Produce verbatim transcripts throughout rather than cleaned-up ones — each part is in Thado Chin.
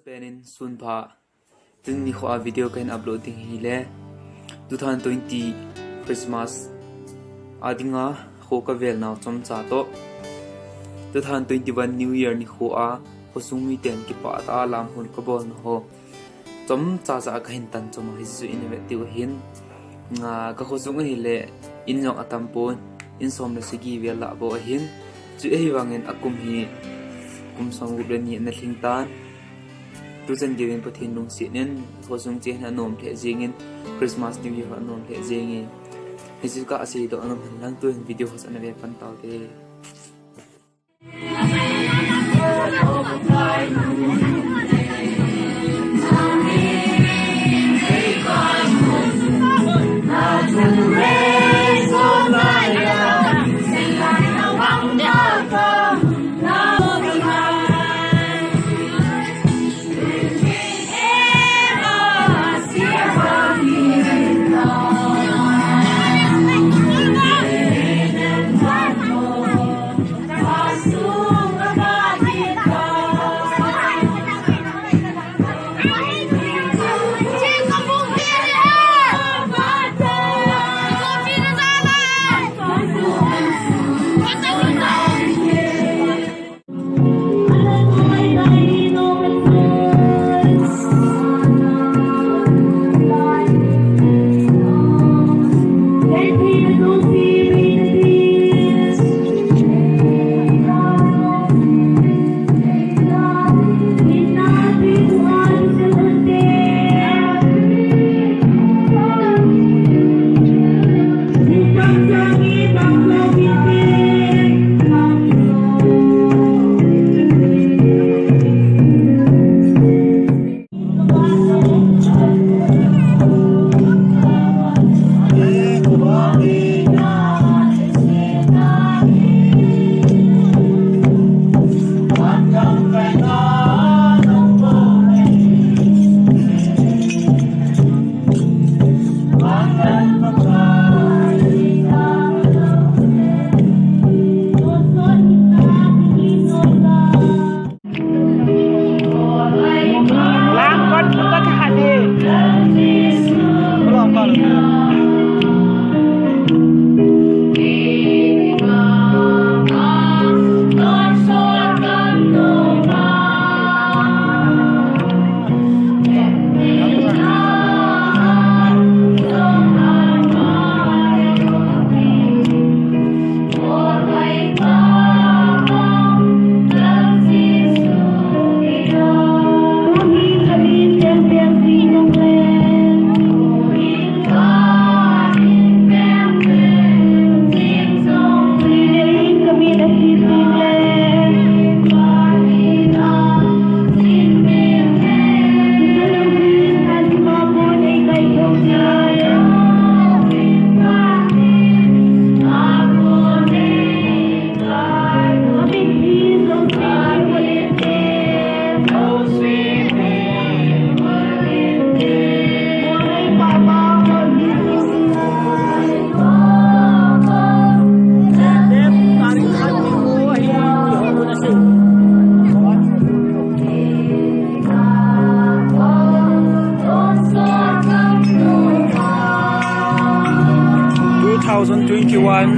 Penin sun pha. Tuni nikho a video kahin upload ding hile two thousand twenty Christmas a dinga kho kavel nau chomcha toh two thousand twenty-one New Year nikho a khosung miten kipah tah a lamhol kabol nau ho chomcha cha kahin tan chom a, hichu in vet diu ahin. Nga, ka khosung ahile in jong atam pon, in som le sagi vel lah bou ahin. Chu ahivangin akum hi kum som gup le ni ana lhing tan. Tuchan geiyin Pathen lungset in khosung chen hi anom lheh jengin, Christmas New Year anom lheh jengin. Hichu ka asei doh anom hen lang, tuhin video ho chu ana ve pan tau te. Two thousand twenty-one.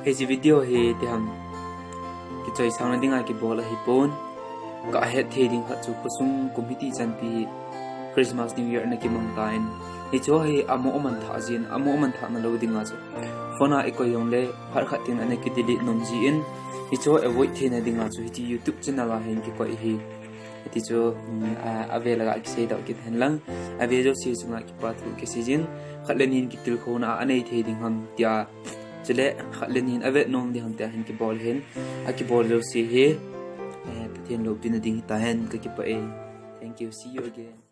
Hiche video hi itiham kichoisang na dinga kibol ahipon. Kahet thei ding khat chu khosung kum hiti chanpi Christmas New Year ana kimang tan. Hiche hi amo aman tha jin, amo aman tha na lou dinga chu. Phone a ikoi jongle phat khat tin ana kidelete nom jin. Hiche avoid theina dinga chu hiche YouTube channel a hin kikoi hi. Hiti chu, um, a, ave laga kisei doh kit hen lang. Ave jouse chunga kipa thu kisei jin. Khat le ni in kitilkhouna anei thei ding ham tia. Chule, khat le ni in ave nom ding ham tia hin kibol hin. Akibol jouse hi, eh, Pathen loupina ding hita hen kakipah e. Thank you. See you again.